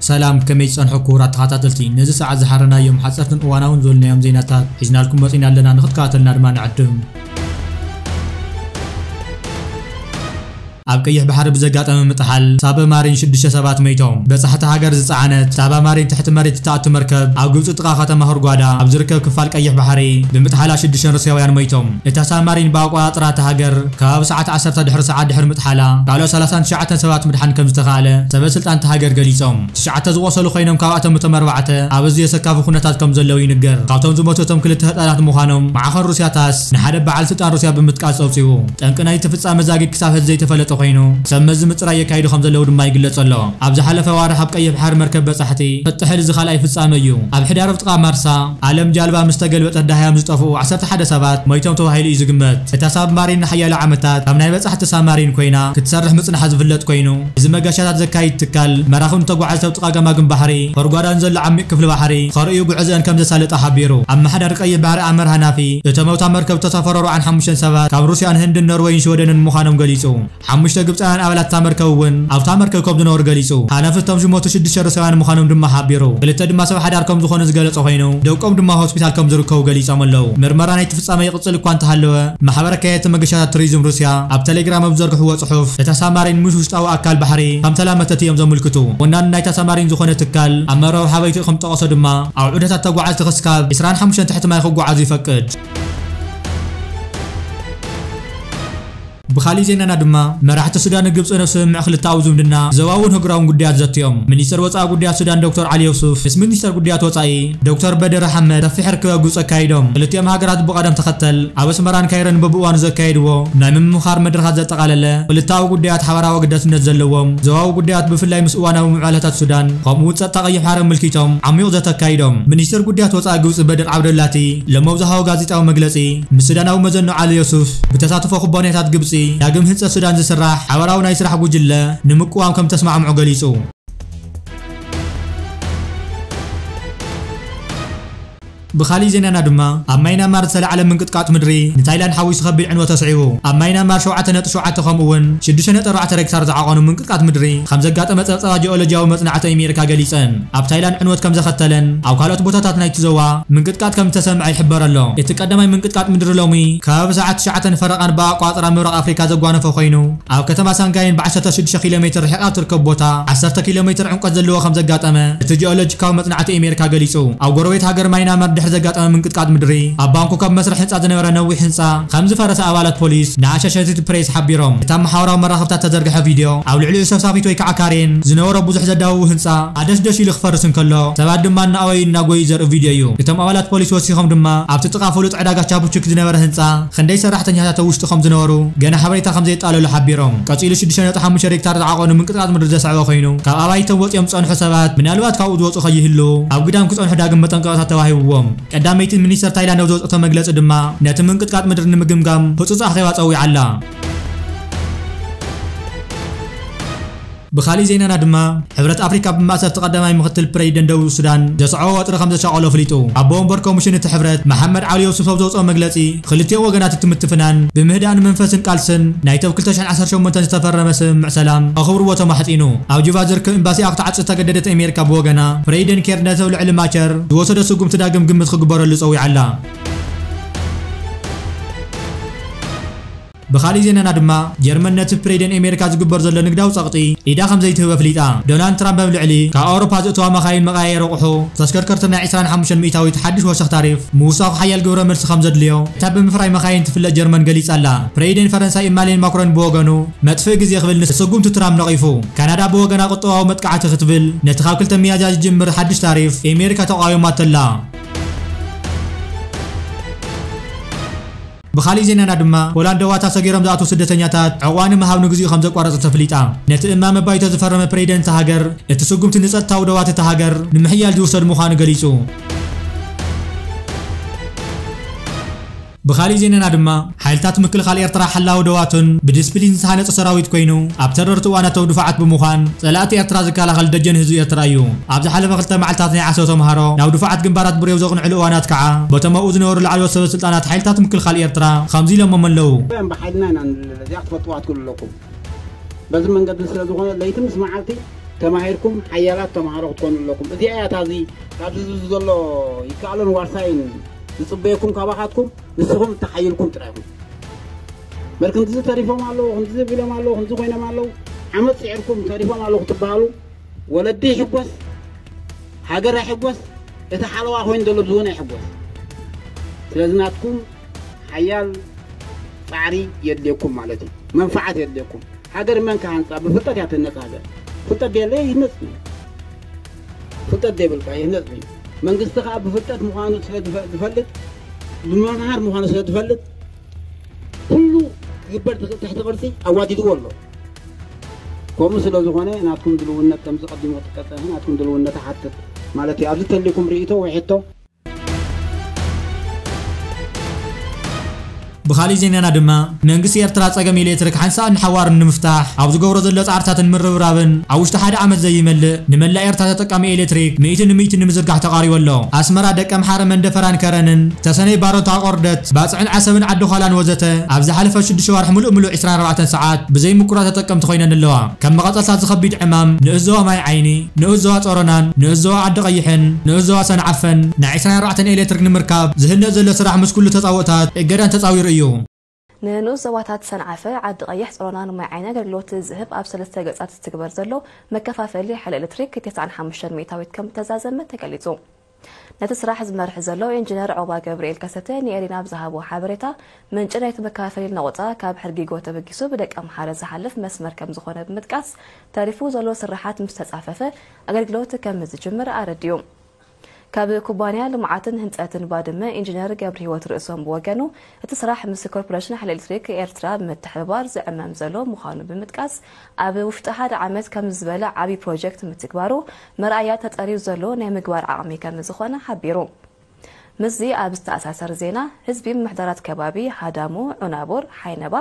ሰላም፣ ከመይ ጸንሑ ክቡራት ተኸታተልቲ? ነዚ ሰዓት ዝሓረናዮም ሓጸርትን እዋናውን ዝበልናዮም ዜናታት ሒዝናልኩም መጺና ኣለና። ንኽትከታተልና ድማ ንዕድም። ኣብ ቀይሕ ባሕሪ ብዘጋጠመ ምጥሓል ሳበ ማሪን ሽዱሽተ ሰባት መይቶም። በጻሕቲ ሃገር ዝጸዓነት ሳባ ማሪን ትሕቲ መሬት እትኣቱ መርከብ ኣብ ግብጺ ጥቓ ከተማ ሁርጓዳ ኣብ ዝርከብ ክፋል ቀይሕ ባሕሪ ብምጥሓላ ሽዱሽተ ሩስያውያን መይቶም። እታ ሳብማሪን ብኣቆጻጽራ እታ ሃገር ከባቢ ሰዓት ዓሰርተ ድሕሪ ሰዓት ድሕሪ ምጥሓላ ካልኦት ሰላሳን ትሽዓተን ሰባት ምድሓን ከም ዝተኻእለ ሰበ ስልጣን እታ ሃገር ገሊጾም። ትሽዓተ ዝቖሰሉ ኮይኖም ካብኣቶም እቶም ኣርባዕተ ኣብ ኣዝዩ ኣሰካፊ ኩነታት ከም ዘለዉ ይንገር። ካብቶም ዝሞቱ እቶም ክልተ ህጻናት ምዃኖም ማዕኸን ሩስያ ታስ ንሓደ በዓል ስልጣን ሩስያ ብምጥቃስ ጸብጺቡ። ጠንቂ ናይቲ ፍጻመ ዛጊድ ክሳብ ሕዚ ዘይተፈለጠ ኮይኑ ሰብ መዚ ምጽራይ የካይዱ ከም ዘለዉ ድማ ይግለጽ ኣሎ። ኣብ ዝሓለፈ ኣዋርሕ ኣብ ቀይሕ ባሕሪ መርከብ በጻሕቲ ክጥሕል እዚ ካልኣይ ፍጻመ እዩ። ኣብ ሕዳር ኣብ ጥቓ ማርሳ ኣለም ጃልባ ምስ ተገልበጠት ደሃዮም ዝጠፍኡ ዓሰርተ ሓደ ሰባት ሞይቶም ተባሂሉ እዩ ዝግመት። እታ ሳብማሪን ንሓያሎ ዓመታት ካብ ናይ በጻሕቲ ሳብማሪን ኮይና ክትሰርሕ ምጽንሓ ዝፍለጥ ኮይኑ፣ እዚ መገሻታት ዘካይድ ትካል መራኽብ ንተጓዓዝቲ ኣብ ጥቓ ገማግም ባሕሪ ሆርጓዳን ዘሎ ዓሚቕ ክፍሊ ባሕሪ ከርእዩ ጉዕዞአን ከም ዘሳለጠ ሓቢሩ። ኣመሓዳሪ ቀይሕ ባሕሪ ኣመር ሃናፊ፣ እቶም ኣብታ መርከብ ዝተሳፈሩ ኣርባዓን ሓሙሽተን ሰባት ካብ ሩስያን ህንድን ኖርወይን ሽወደንን ምዃኖም ገሊጹ። ሓሙሽተ ግብጻውያን ኣባላት እታ መርከብ እውን ኣብታ መርከብ ከም ዝነበሩ ገሊጹ። ሃናፊ እቶም ዝሞቱ ሽዱሽተ ሩስያውያን ምዃኖም ድማ ሓቢሩ። ክልተ ድማ ሰብ ሓዳር ከም ዝኾኑ ዝገለጸ ኮይኑ፣ ደቆም ድማ ሆስፒታል ከም ዝርከቡ ገሊጾም ኣለዉ። ምርመራ ናይቲ ፍጻመ ይቕጽል እኳ እንተሃለወ፣ ማሕበረ ከየድቲ መገሻታት ቱሪዝም ሩስያ ኣብ ቴሌግራም ኣብ ዝዘርግሕዎ ጽሑፍ፣ እታ ሳብማሪን ምስ ውሽጣዊ ኣካል ባሕሪ ከም ተላመተት እዮም ዘመልክቱ። ወናኒ ናይታ ሳብማሪን ዝኾነ ትካል ኣብ መርበብ ሓበሬትኡ ከም ጠቐሶ ድማ፣ ኣብ ዑደታት ተጓዓዝቲ ክስካብ ዕስራን ሓሙሽተን ትሕቲ ማይ ክጓዓዙ ይፈቅድ። ብኻሊእ ዜናና ድማ፣ መራሕቲ ሱዳን ግብጽ ነብ ስምምዕ ክልተኣዊ ዝምድና ዞባውን ህጉራውን ጉዳያት ዘትዮም። ሚኒስተር ወጻኢ ጉዳያት ሱዳን ዶክተር ዓሊ ዮሱፍ ምስ ሚኒስተር ጉዳያት ወጻኢ ዶክተር በድር ኣሕመድ ሰፊሕ ርክብ ኣብ ግብጽ ኣካይዶም። ክልቲኦም ሃገራት ብቐደም ተኸተል ኣብ ኣስመራን ካይሮን በብእዋኑ ዘካየድዎ ናይ ምምኻር መድረኻት ዘጠቓለለ ክልተኣዊ ጉዳያት ሓበራዊ ኣገዳስነት ዘለዎም ዞባዊ ጉዳያት፣ ብፍላይ ምስ እዋናዊ ምዕባለታት ሱዳን ከምኡ እውን ጸጥታ ቀይሕ ባሕሪ ኣመልኪቶም ዓሚቕ ዘተ ኣካይዶም። ሚኒስተር ጉዳያት ወጻኢ ግብጺ በድር ዓብደላቲ ሎሚ ኣብ ዝሃቦ ጋዜጣዊ መግለጺ፣ ምስ ሱዳናዊ መዘኑ ዓሊ ዮሱፍ ብተሳትፎ ኩባንያታት ግብጺ ዳግም ህንጸት ሱዳን ዝስራሕ ሓበራዊ ናይ ስራሕ ጉጅለ ንምቅዋም ከም ተስማዕምዑ ገሊጹ። ብኻሊእ ዜናና ድማ፣ ኣብ ማይናማር ዝተላዕለ ምንቅጥቃጥ ምድሪ ንታይላንድ ሓዊሱ ከቢድ ዕንወት ኣስዒቡ። ኣብ ማይናማር ሸውዓተ ነጥቢ ሸውዓተ ከምኡ እውን ሽዱሽተ ነጥቢ ኣርባዕተ ሬክታር ዝዓቐኑ ምንቅጥቃጥ ምድሪ ከም ዘጋጠመ ጸብጻባት ጂኦሎጂያዊ መጽናዕቲ ኣሜሪካ ገሊጸን። ኣብ ታይላንድ ዕንወት ከም ዘኸተለን ኣብ ካልኦት ቦታታት ናይቲ ዞባ ምንቅጥቃጥ ከም ዝተሰምዐ ይሕበር ኣሎ። እቲ ቀዳማይ ምንቅጥቃጥ ምድሪ ሎሚ ከባቢ ሰዓት ትሽዓተ ፈረቓን ብኣቋጽራ ምብራቕ ኣፍሪካ ዘጓነፈ ኮይኑ፣ ኣብ ከተማ ሳንጋይን ብ ዓሰርተ ሽዱሽተ ኪሎ ሜትር ርሒቓ ኣብ ትርከብ ቦታ ዓሰርተ ኪሎ ሜትር ዕምቆት ዘለዎ ከም ዘጋጠመ እቲ ጂኦሎጂካዊ መጽናዕቲ ኣሜሪካ ገሊጹ። ኣብ ጎረቤት ሃገር ማይናማር ድሕሪ ዘጋጠመ ምንቅጥቃጥ ምድሪ፣ ኣብ ባንኮክ ኣብ መስርሕ ህንጻ ዝነበረ ነዊሕ ህንጻ ከም ዝፈረሰ ኣባላት ፖሊስ ንኣሶሼትድ ፕሬስ ሓቢሮም። እቲ ኣብ ማሕበራዊ መራኸብታት ተዘርግሐ ቪድዮ፣ ኣብ ልዕሊኡ ሰፍሳፊት ወይ ከዓ ካሬን ዝነበሮ ብዙሕ ዘዳውው ህንጻ ኣደሽደሽ ኢሉ ክፈርስ እንከሎ፣ ሰባት ድማ እናኣወዩ እናጎዩ ዘርኢ ቪድዮ እዩ። እቶም ኣባላት ፖሊስ ወሲኾም ድማ፣ ኣብቲ ጥቓ ፍሉጥ ዕዳጋ ቻቡቹክ ዝነበረ ህንጻ ክንደይ ሰራሕተኛታት ኣብ ውሽጡ ከም ዝነበሩ ገና ሓበሬታ ከም ዘየጠቓለሉ ሓቢሮም። ቀጺሉ ሽዱሽተ ነጥቢ ሓሙሽተ ሬክታር ዝዓቐኑ ምንቅጥቃጥ ምድሪ ዘስዐበ ኮይኑ፣ ካብ ኣባይቶም ወጺኦም ዝጸንሑ ሰባት ምናልባት ካብኡ ዝወጹ ከይህልዉ ኣብ ግዳም ክጸንሑ ዳግም መጠንቀቕታ ተዋሂብዎም። ቀዳመይቲ ሚኒስተር ታይላንድ ኣብ ዘውጽእቶ መግለጺ ድማ፣ ነቲ ምንቅጥቃጥ ምድሪ ንምግምጋም ህጹጽ ኣኼባ ጸዊዓ ኣላ። ብኻሊእ ዜናና ድማ፣ ሕብረት ኣፍሪካ ብማእሰርቲ ቀዳማይ ምክትል ፕሬዚደንት ደቡብ ሱዳን ዘስዐቦ ወጥሪ ከም ዘሻቐሎ ኣፍሊጡ። ኣቦ ወንበር ኮሚሽን እቲ ሕብረት መሓመድ ዓሊ ዮሱፍ ኣብ ዘውፅኦ መግለፂ፣ ክልቲኦም ወገናት እቲ ምትፍናን ብምህዳእን መንፈስን ቃልስን ናይቶም ክልተ ሽሕን ዓሰርተ ሸሞንተን ዝተፈረመ ስምምዕ ሰላም ከኽብርዎ ተማሕፂኑ። ኣብ ጁባ ዝርከብ ኤምባሲኣ ክትዓፅው ዝተገደደት ኣሜሪካ ብወገና፣ ፕሬዚደንት ኬር ነቲ ኣብ ልዕሊ ማቸር ዝወሰዶ ስጉምቲ ዳግም ግምት ክግበረሉ ፀዊዓ ኣላ። ብኻሊእ ዜናና ድማ፣ ጀርመን ነቲ ፕሬዚደንት ኣሜሪካ ዝግበር ዘሎ ንግዳዊ ጸቕጢ ኢዳ ከም ዘይትህብ ኣፍሊጣ። ዶናልድ ትራምፕ ኣብ ልዕሊ ካብ ኣውሮፓ ዝእተዋ መኻይን መቐያየሪ ኣቑሑ፣ ተሽከርከርትን ናይ ዕስራን ሓሙሽተን ሚእታዊት ሓድሽ ወሰኽ ታሪፍ ምውሳኹ ሓያል ግብረ መልሲ ከም ዘድልዮ እታ ብምፍራይ መኻይን ትፍለጥ ጀርመን ገሊጻ ኣላ። ፕሬዚደንት ፈረንሳይ ኢማኑኤል ማክሮን ብወገኑ፣ መጥፍኢ ግዜ ክብል ንስጉምቲ ትራምፕ ነቒፉ። ካናዳ ብወገና ቁጠባዊ መጥቃዕቲ ክትብል ነቲ ካብ ክልተ ሚያዝያ ዝጅምር ሓድሽ ታሪፍ ኣሜሪካ ተቓዊማቶ ኣላ። ብኻሊእ ዜናና ድማ፣ ፖላንድ ደዋታ ሰጊሮም ዝኣትዉ ስደተኛታት ዕቑባ ንምሃብ ንግዚኡ ከም ዘቋረጸት ኣፍሊጣ። ነቲ እማመ ባይቶ ዝፈረመ ፕሬዚደንት እታ ሃገር፣ እቲ ስጉምቲ ንጸጥታዊ ደዋት እታ ሃገር ንምሕያል ዝውሰድ ምዃኑ ገሊጹ። ብኻሊእ ዜናና ድማ፣ ሓይልታት ምክልኻል ኤርትራ ሓላዊ ደዋቱን ብዲስፕሊን ዝተሃነጸ ሰራዊት ኮይኑ፣ ኣብ ተረርቲ እዋናት ኣብ ድፋዓት ብምዃን፣ ጸላእቲ ኤርትራ ዝከላኸል ደጀን ህዝቢ ኤርትራ እዩ። ኣብ ዝሓለፈ ክልተ መዓልታት ናይ ዓሰብ ተምሃሮ ናብ ድፋዓት ግንባራት ብሬው ዘቕንዕሉ እዋናት ከዓ በቶም ኣብኡ ዝነበሩ ላዕለዎት ሰበ ስልጣናት ሓይልታት ምክልኻል ኤርትራ ከምዚ ኢሎሞም ኣለዉ። ብሓይልና ኢና ንልለ፣ እዚኣ ክትፈልጥዋ ትኽእሉ ኣለኩም። በዚ መንገዲ ስለ ዝኾነ ለይቲ ምስ መዓልቲ ተማሂርኩም ሓያላት ተምሃሮ ክትኮኑ ኣለኩም። እዚኣ እያ እታ እዚ ኣብዚ ህዝቢ ዘሎ ይከኣሎን ዋርሳይን ዝፅበየኩም ካባኻትኩም። ንስኹም ተሓይልኩም ጥራይ ኢኹም። በር ክንድዚ ተሪፎም ኣለዉ፣ ክንድዚ ቢሎም ኣለዉ፣ ክንድዚ ኮይኖም ኣለዉ፣ ዓመት ስዒርኩም ተሪፎም ኣለዉ ክትበሃሉ፣ ወለዲ ይሕጎስ፣ ሃገር ኣይሕጎስ፣ እቲ ሓለዋ ኮይኑ ዘሎ ብዝኾነ ኣይሕጎስ። ስለዚ ናትኩም ሓያል ፃዕሪ የድልየኩም ማለት እዩ። መንፋዓት የድልየኩም። ሃገር መን ክሃንፃ? ብፍልጠት እያ ትህነፅ ሃገር። ፍልጠት የለ ይህነፅ እዩ። ፍልጠት ዘይብልካ ይህነፅ እዩ። መንግስቲ ከዓ ብፍልጠት ምዃኑ ስለ ዝፈ- ዝፈልጥ፣ ብመምሃር ምዃኑ ስለ ዝፈልጥ፣ ኩሉ ክግበር ትኽእል ትሕቲ ቅርፂ ኣዋዲድዎ ኣሎ። ከምኡ ስለ ዝኾነ ናትኩም ድልውነት ከምዚ ቀዲሙ ክጥቀፀ ናትኩም ድልውነት ሓትት ማለት እዩ። ኣብዚ ተልኩም ርእይቶ ወይ ሕቶ ብኻሊእ ዜናና ድማ መንግስቲ ኤርትራ ጸገም ኤሌክትሪክ ሓንሳእን ሓዋርን ንምፍታሕ ኣብ ዝገብሮ ዘሎ ጻዕርታትን ምርብራብን ኣብ ውሽጢ ሓደ ዓመት ዘይመልእ ንመላእ ኤርትራ ተጠቃሚ ኤሌክትሪክ ሚእቲ ንሚእቲ ንምዝርጋሕ ተቓሪቡ ኣሎ። ኣስመራ ደቀምሓረ መንደፈራን ከረንን ተሰነይ ባረንቱ ኣቆርደት ባጽዕን ዓሰብን ዓዲ ዃላን ወዘተ ኣብ ዝሓለፈ ሽዱሽተ ወርሒ ምሉእ ምሉእ ዕስራን ኣርባዕተን ሰዓት ብዘይ ምቁራጽ ተጠቀምቲ ኮይነን ኣለዋ። ከም መቐጸልታ ዝኸቢድ ዕማም ንኡስ ዞባ ማይ ዓይኒ፣ ንኡስ ዞባ ጾሮናን፣ ንኡስ ዞባ ዓዲ ቀይሕን፣ ንኡስ ዞባ ሰንዓፈን ናይ ዕስራን ኣርባዕተን ኤሌክትሪክ ንምርካብ ዝህነጽ ዘሎ ስራሕ ምስ ኩሉ ተጻብኦታት እገዳን ተጻዊሩ እዩ። ንንኡስ ዞባታት ሰንዓፈ፣ ዓዲ ቀይሕ፣ ጾሮናን ማይ ዓይኒ ኣገልግሎት ዝህብ ኣብ ሰለስተ ገጻት ዝትግበር ዘሎ መከፋፈሊ ሓይሊ ኤሌክትሪክ ተስዓን ሓሙሽተን ሚእታዊት ከም ዝተዛዘመ ተገሊጹ። ነቲ ስራሕ ዝመርሕ ዘሎ ኢንጂነር ዖባ ገብርኤል ከሰተ ንኤሪና ብዝሃቦ ሓበሬታ፣ ምንጪ ናይቲ መከፋፈሊ ነቑጣ ካብ ሕርጊጎ ተበጊሱ ብደቀምሓረ ዝሓልፍ መስመር ከም ዝኾነ ብምጥቃስ፣ ተሪፉ ዘሎ ስርሓት ምስ ተጻፈፈ ኣገልግሎት ከም ዝጅምር ኣረዲኡ። ካብ ኩባንያ ልምዓትን ህንጸትን ባድመ ኢንጂነር ገብረሂወት ርእሶም ብወገኑ፣ እቲ ስራሕ ምስ ኮርፖሬሽን ሓይሊ ኤሌክትሪክ ኤርትራ ብምትሕብባር ዝዕመም ዘሎ ምዃኑ ብምጥቃስ፣ ኣብ ውሽጢ ሓደ ዓመት ከምዚ ዝበለ ዓቢ ፕሮጀክት ምትግባሩ መርኣያ ተጸርዩ ዘሎ ናይ ምግባር ዓቕሚ ከም ዝኾነ ሓቢሩ። ምስዚ ኣብ ዝተኣሳሰር ዜና፣ ህዝቢ ምምሕዳራት ከባቢ ሃዳሙ፣ ዑናቡር፣ ሓይነባ፣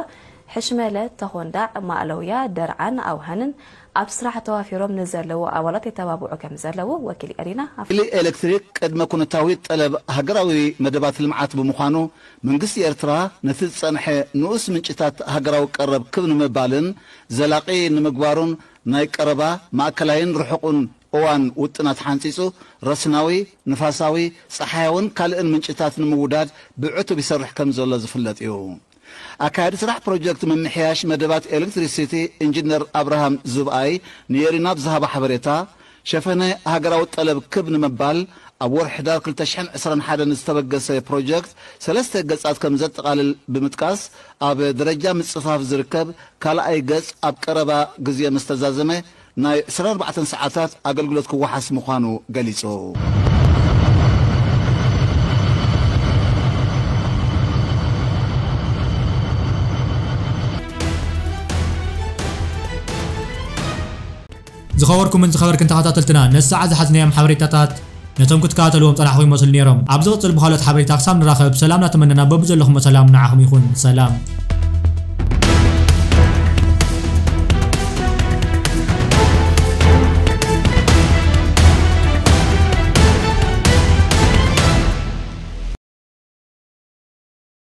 ሕሽመለ፣ ተኾንዳዕ፣ ማእለውያ፣ ደርዓን ኣውሃንን ኣብ ስራሕ ተዋፊሮም ንዘለዉ ኣባላት የተባብዑ ከም ዘለዉ ወኪል ኤሪና ኣፍሊጡ። ሓይሊ ኤሌክትሪክ ቅድመ ኩነታዊ ጠለብ ሃገራዊ መደባት ልምዓት ብምዃኑ፣ መንግስቲ ኤርትራ ነቲ ዝጸንሐ ንኡስ ምንጭታት ሃገራዊ ቀረብ ክብ ንምባልን ዘላቒ ንምግባሩን ናይ ቀረባ፣ ማእከላይን ርሑቕን እዋን ውጥናት ሓንጺጹ፣ ረስናዊ፣ ንፋሳዊ፣ ጸሓያውን ካልእን ምንጭታት ንምውዳድ ብዕቱብ ይሰርሕ ከም ዘሎ ዝፍለጥ እዩ። ኣካያዲ ስራሕ ፕሮጀክት ምምሕያሽ መደባት ኤሌክትሪሲቲ ኢንጂነር ኣብርሃም ዝብኣይ ንኤሪና ብዝሃቦ ሓበሬታ፣ ሸፈነ ሃገራዊ ጠለብ ክብ ንምባል ኣብ ወርሒ ሕዳር ክልተ ሽሕን ዕስራን ሓደን ዝተበገሰ ፕሮጀክት ሰለስተ ገጻት ከም ዘጠቓልል ብምጥቃስ፣ ኣብ ደረጃ ምጽፋፍ ዝርከብ ካልኣይ ገጽ ኣብ ቀረባ ግዜ ምስ ተዛዘመ ናይ ዕስራን ኣርባዕተን ሰዓታት ኣገልግሎት ክወሓስ ምዃኑ ገሊጹ። ዝኸበርኩምን ዝኸበርክን ተኸታተልትና፣ ነዚ ሰዓት ዝሓዝናዮም ሓበሬታታት ነቶም ክትከታተልዎም ጸናሕኩም ይመስሉ ነይሮም። ኣብ ዝቕጽል ብኻልኦት ሓበሬታ ክሳብ ንራኸብ፣ ሰላም እናተመነና በብዘለኹሞ ሰላም ንዓኹም ይኹን። ሰላም።